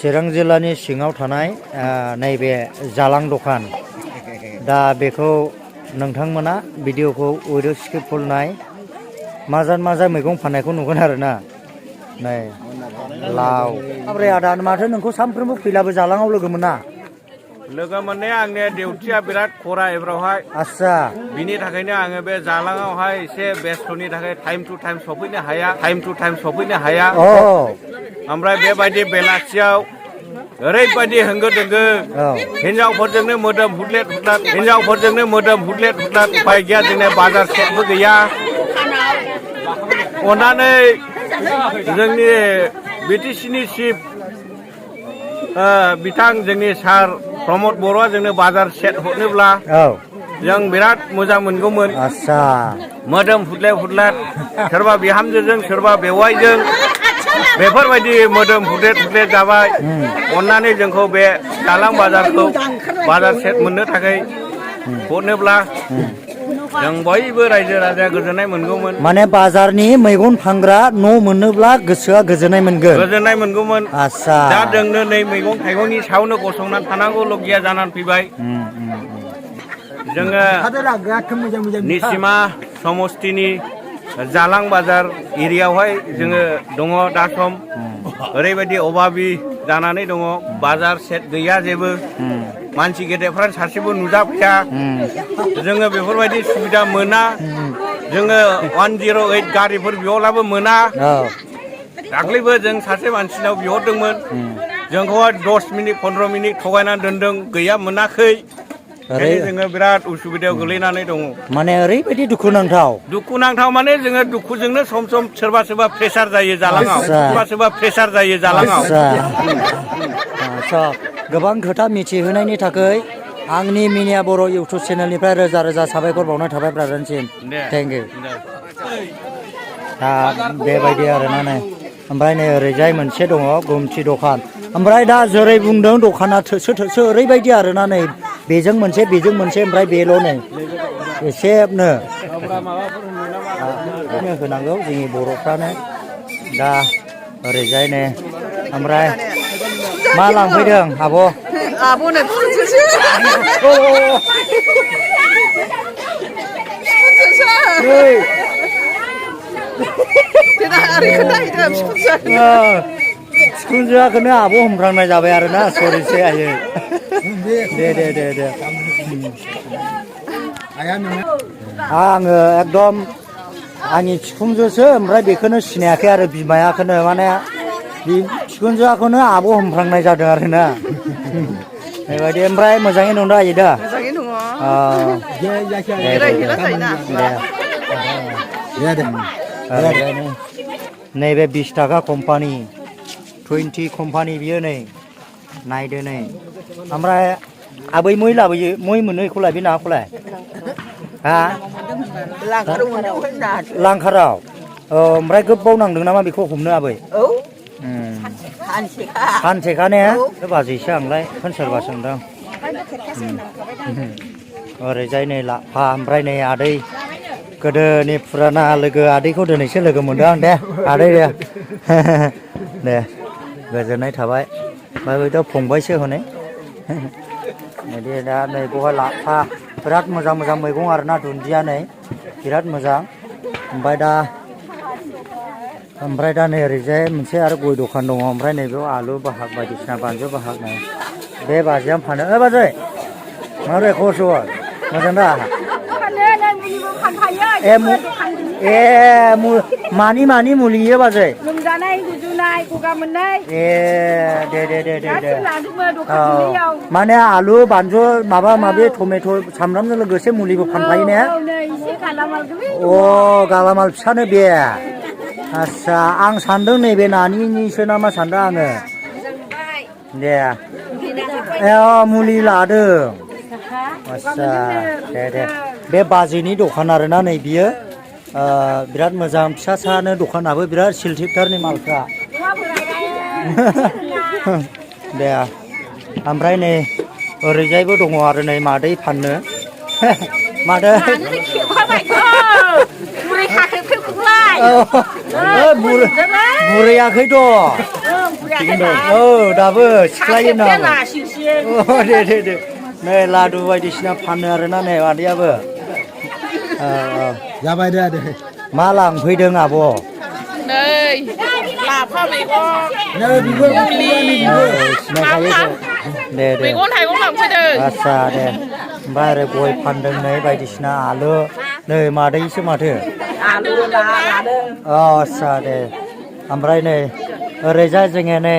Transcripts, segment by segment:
चिरां जिल्लानि सिङाव थानाय नैबे जालां दखान दा बेखौ नोंथांमोना भिडिअखौ उइथ स्क्रिप्ट फुलनाय माजान माजा मैगं फाननायखौ नुगोन आरोना नै लाव माब्रै आदा माथो नोंखौ सानफ्रोमबो फैलाबो जालाङाव लोगो मोना लोगो मोननाया आंनिया डिउटिया बिराद खरा एबारावहाय आच्छा बिनि थाखायनो आङो बे जालाङावहाय एसे बेस्थ'नि थाखाय टाइम टु टाइम सफैनो हाया ओमफ्राय बेबायदि बेलासियाव ओरैबायदि होंगो दोंगो हिनजावफोरजोंनो मोदोम हुदलेद हुदलाद उफाय गैया जोंना बाजार सेटबो गैया अननानै जोंनि बिटिसिनि चिफ बिथां जोंनि सार प्रमद बर'आ जोंनो बाजार सेट हरनोब्ला जों बिराद मोजां मोनगौमोन आच्छा मोदोम हुदलाद सोरबा बिहामजोजों सोरबा बेवाइजों बेफोरबायदि मोदोम हुदलेद जाबाय अननानै जोंखौ बे दालां बाजारखौ बाजार सेट मोननो थाखाय हरनोब्ला जों बयबो रायजो राजाया गोजोननाय मोनगौमोन माने बाजारनि मैगं फानग्रा न' मोनोब्ला गोसोआ गोजोननाय मोनगौमोन आच्छा दा जोंनो नै मैगं थाइगंनि सायावनो गसंनानै थानांगौ लगिया जानानै फैबाय जोङो निसिमा समस्तिनि जालां बाजार एरियायावहाय जोङो दङ दा सम ओरैबायदि अभाबि जानानै दङ बाजार सेट गैया जेबो मानसि गेदेरफ्रानो सासेबो नुजाफैया जोङो बेफोरबायदि सुबिदा मोना जोङो 108 गारिफोर बिहरब्लाबो मोना दाख्लैबो जों सासे मानसिनाव बिहरदोंमोन जोंखौहाय 10 मिनिट 15 मिनिट थगायनानै दोनदों गैया मोनाखै जोङो बिराद उसुबिदायाव गोलैनानै दङ माने ओरैबायदि दुखुनांथाव माने जोङो दुखुजोंनो सम सोरबा प्रेसार जायो जालाङाव आच्छा गोबां खोथा मिथिहोनायनि थाखाय आंनि मिनिया बर' इउटुब चेनेलनिफ्राय रोजा रोजा साबायखर बावनाय थाबाय ब्रादारसिम थेंक इउ दा बेबायदि आरोना नै ओमफ्राय नै ओरैजाय मोनसे दङ गुमथि दखान ओमफ्राय दा जेरै बुंदों दखाना थोसो ओरैबायदि आरोना नै बेजों मोनसे ओमफ्राय बेल' नै एसेनो होनांगौ जोंनि बर'फ्रानो दा ओरैजाय नै ओमफ्राय मा लांफैदों आब' आब'नो खुनजोसो बिखुनजोआखौनो आब' हमफ्रांनाय जाबाय आरोना सरिसै आयै दे आङो एकदम आंनि बिखुनजोसो ओमफ्राय बेखौनो सिनायाखै आरो बिमायाखौनो माने बिखुनजोआखौनो आब' हमफ्रांनाय जादों आरोना बेबायदि ओमफ्राय मोजाङै दं दा आयै दा नैबे 20 थाखा कम्पानि 20 कम्पानि बियो नै नायदो नै ओमफ्राय आबै मै लाबोयो मै मोनो बेखौलाय बे नाखौलाय हा लांखाराव ओमफ्राय गोबाव नांदों नामा बेखौ हमनो आबै सानसेखा ने बाजैसो आंलाय सोरबा सोंदों ओरैजाय नै लाफा ओमफ्राय नै आदै गोदोनि फुराना लोगो आदैखौ दिनैसो लोगो मोनदों आं दे आदै दे गोजोननाय थाबाय ओमफ्राय बैथ' फंबायसो हनै बिदि दा नै बेवहाय लाफा बिराद मोजां मैगं आरोना दुन्दिया नै बिराद मोजां ओमफ्राय दा नै ओरैजाय मोनसे आरो गय दखान दङ ओमफ्राय नैबेयाव आलु बाहाग बायदिसिना बानलु बाहाग नै बे बाजैया फानो बाजै माबोरै खबर सबर मोजां दा मानि मुलि इयो बाजै लोमजानाय गुजुनाय गगा मोननाय दे माने आलु बानलु माबा माबि टमेट' सामब्रामजों लोगोसे मुलिबो फानफायो ने गालामाल फिसानो बे आच्छा आं सानदों नैबे नानिसो नामा सानदों आङो दे मुलि लादों आच्छा दे बे बाजैनि दखान आरोना नै बियो बिराद मोजां फिसा सानो दखानाबो बिराद सिलथिपथारनि मालफ्रा दे ओमफ्राय नै ओरैजायबो दङ आरो नै मादै फाननो मादै बुरैयाखैथ' औ दाबो सिख्लायो नामा अ दे नै लादु बायदिसिना फानो आरोना नै आदैयाबो जाबाय दे मा लांफैदों आब' नै लाफा मैगं सिनायखायो दे मैगं थाइगं लांफैदों आस्सा दे ओमफ्राय आरो गय फानदों नै बायदिसिना आलु नै मादैसो माथो आलु लादों आस्सा दे ओमफ्राय नै ओरैजाय जोङो नै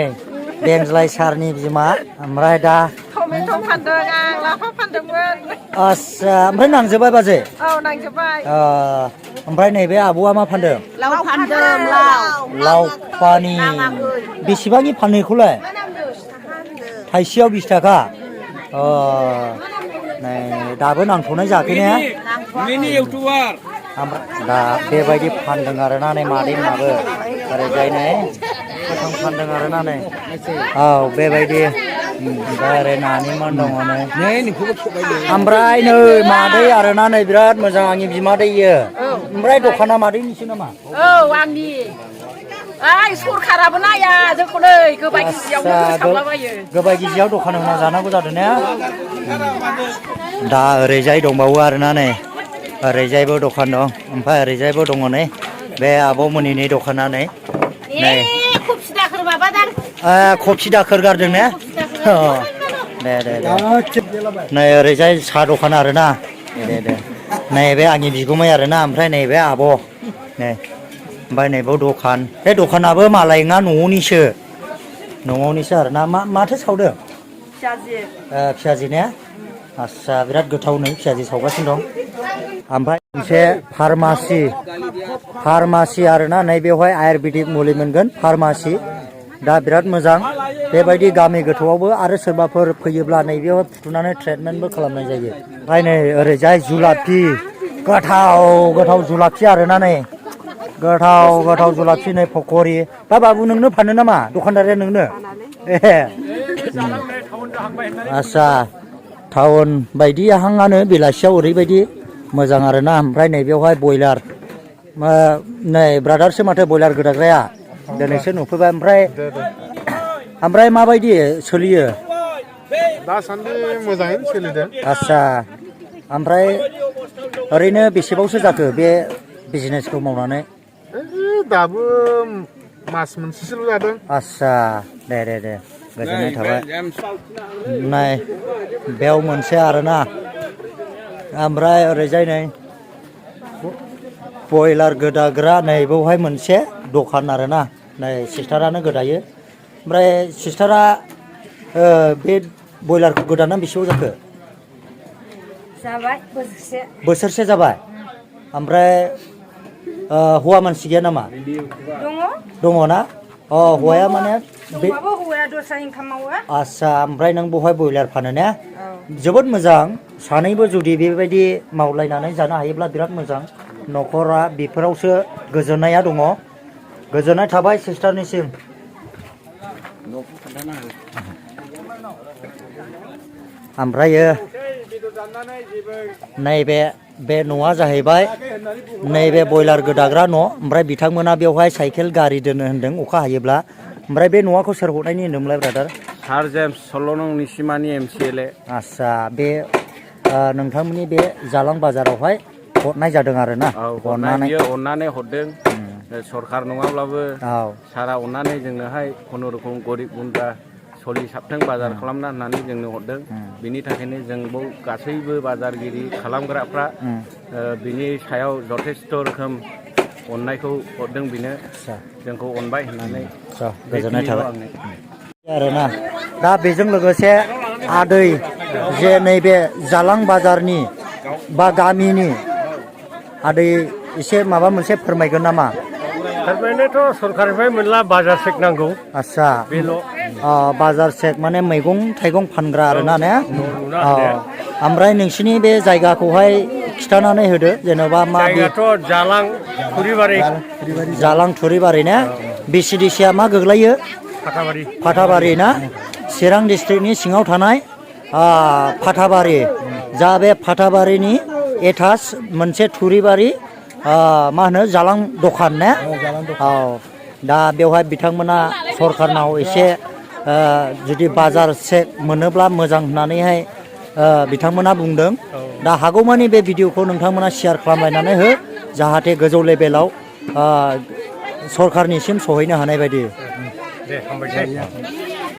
बेंज्लाय सारनि बिमा ओमफ्राय दा टमेट' फानदों आं लाफा फानदोंमोन आस्सा ओमफ्राय नांजोबबाय बाजै औ नांजोबबाय ओमफ्राय नैबे आब'आ मा फानदों लाव फानदों लाव पानि बेसेबांनि फाननायखौलाय थाइसेयाव 20 थाखा नै दाबो नांथ'नाय जायाखै ने मिनि इउटुबार दा बेबायदि फानदों आरोना नै मादैमोनाबो ओरैजाय नै गोथां फानदों आरोना नै औ बेबायदि ओमफ्राय ओरै नानि मान दङ नै ओमफ्राय नै मादै आरोना नै बिराद मोजां आंनि बिमादै इयो ओमफ्राय दखाना मादैनिसो नामा औ आंनि ओइ सरखाराबो नाया जोंखौ नै गोबाय गिजियावनो फोसाबलाबायो गोबाय गिजियाव दखान होना जानांगौ जादों ने दा ओरैजाय दंबावो आरोना नै ओरैजायबो दखान दं ओमफ्राय ओरैजायबो दङ नै बे आब'मोननिनि दखाना नै खफि दाखोर माबादां कफि दाखोर गारदों ने दे नै ओरैजाय साहा दखान आरोना दे नैबे आंनि बिगुमै आरोना ओमफ्राय नैबे आब' नै ओमफ्राय नैबे दखान बे दखानाबो मालाय नङा न'निसो आरोना माथो सावदों फियाजि ने आस्सा बिराद गोथाव नै फियाजि सावगासिनो दं ओमफ्राय मोनसे फार्मासि आरोना नै बेवहाय आयुर्वेदिक मुलि मोनगोन फार्मासि दा बिराद मोजां बेबायदि गामि गोथौआवबो आरो सोरबाफोर फैयोब्ला नैबेयाव फुथुनानै ट्रिटमेन्टबो खालामनाय जायो ओमफ्राय नै ओरैजाय जुलाफि गोथाव जुलाफि आरोना नै गोथाव जुलाफि नै पक'रि दा बाबु नोंनो फानो नामा दखानदारिया नोंनो आस्सा टाउन बायदि हांआनो बेलासियाव ओरैबायदि मोजां आरोना ओमफ्राय नैबेयावहाय बयलार नै ब्रादारसो माथो बयलार गोदाग्राया दिनैसो नुफैबाय ओमफ्राय माबायदि सोलियो दासान्दि मोजाङैनो सोलिदों आस्सा ओमफ्राय ओरैनो बेसेबांसो जाखो बे बिजनेसखौ मावनानै दाबो मास मोनसेसोल' जादों आस्सा दे गोजोननाय थाबाय नाय बेयाव मोनसे आरोना ओमफ्राय ओरैजाय नै बयलार गोदाग्रा नै बेवहाय मोनसे दखान आरोना नै सिस्टारानो गोदायो ओमफ्राय सिस्टारा बे बयलारखौ गोदाना बेसेबां जाखो जाबाय बोसोरसे जाबाय ओमफ्राय हौवा मानसि गैया नामा दङ ना हौवाया माने हौवाया दस्रा इनकाम मावो आस्सा ओमफ्राय नों बेवहाय बयलार फानो ने जोबोद मोजां सानैबो जुदि बेबायदि मावलायनानै जानो हायोब्ला बिराद मोजां न'खरा बेफोरावसो गोजोननाया दङ गोजोननाय थाबाय सिस्टारनिसिम ओमफ्रायो नैबे न'आ जाहैबाय नैबे बयलार गोदाग्रा न' ओमफ्राय बिथांमोना बेवहाय साइकेल गारि दोनो होनदों अखा हायोब्ला ओमफ्राय बे न'खौ सोर हरनायनि होनदोंमोनलाय ब्रादार सार जेम्स 16 नं निसिमानि MCLA आस्सा बे नोंथांमोननि बे जालां बाजारावहाय हरनाय जादों आरोना अननानै हरदों सरखार नङाब्लाबो सारा अननानै जोंनोहाय खुनुरुखुम गरिब गुन्द्रा सलि साबथों बाजार खालामना होननानै जोंनो हरदों बिनि थाखायनो जों बाव गासैबो बाजारगिरि खालामग्राफ्रा बिनि सायाव जथेस्थ' रोखोम अननायखौ हरदों बिनो जोंखौ अनबाय होननानै गोजोननाय थाबाय आरोना दा बेजों लोगोसे आदै जे नैबे जालां बाजारनि बा गामिनि आदै एसे माबा मोनसे फोरमायगोन नामा फोरमायनोथ' सरकारनिफ्राय मोनला बाजार चेक नांगौ आस्सा बेल' बाजार चेक माने मैगं थाइगं फानग्रा आरोना ने ओमफ्राय नोंसिनि बे जायगाखौहाय खिथानानै होदो जेनेबा मा जायगायाथ' जालां थुरिबारि ने BCDC-आ मा गोग्लैयो फाथाबारि ना चिरां डिस्ट्रिक्टनि सिङाव थानाय फाथाबारि जा बे फाथाबारिनि एटाच मोनसे थुरिबारि मा होनो जालां दखान ने दा बेवहाय बिथांमोना सरखारनाव एसे जुदि बाजार सेक मोनोब्ला मोजां होननानैहाय बिथांमोना बुंदों। दा हागौमानि बे भिडिअखौ नोंथांमोना शेयार खालामलायनानै हो जाहाथे गोजौ लेभेलाव सरखारनिसिम सहैनो हानाय बायदि। दे हामबायसै।